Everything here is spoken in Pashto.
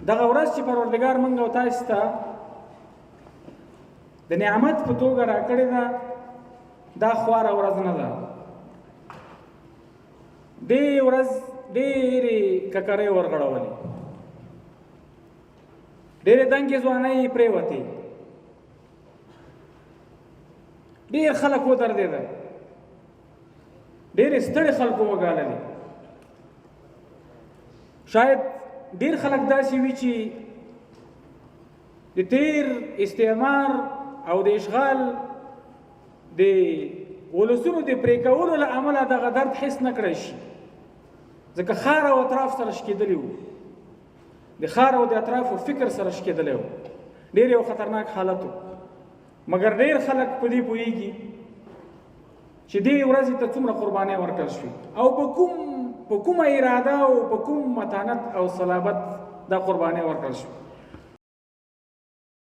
دغه ورځ چې پروردګار موږ او تاسو ته د نعمت په توګه راکړې ده، دا خواره ورځ نه ده. دې ورځ ډېرې ککرۍ ورغړولې، ډېرې دنګې ځوانۍ پرېوتې، ډېر خلک ودردېدل، ډېرې ستړې خلکو وګاللې. شاید ډېر خلک داسې وي چې د تیر استعمار او د اشغال د ولسونو د پرې کولو له امله دغه درد حس نه کړی شي، ځکه ښار او اطراف سره شکېدلي وو، د ښار او د اطرافو فکر سره شکېدلی و. ډېر یو خطرناک حالت و. مګر ډېر خلک په دې پوهېږي چې دې ورځې ته څومره قربانۍ ورکړل شوې او په کومه اراده او په کوم متانت او صلابت دا قربانۍ ورکړل شوې.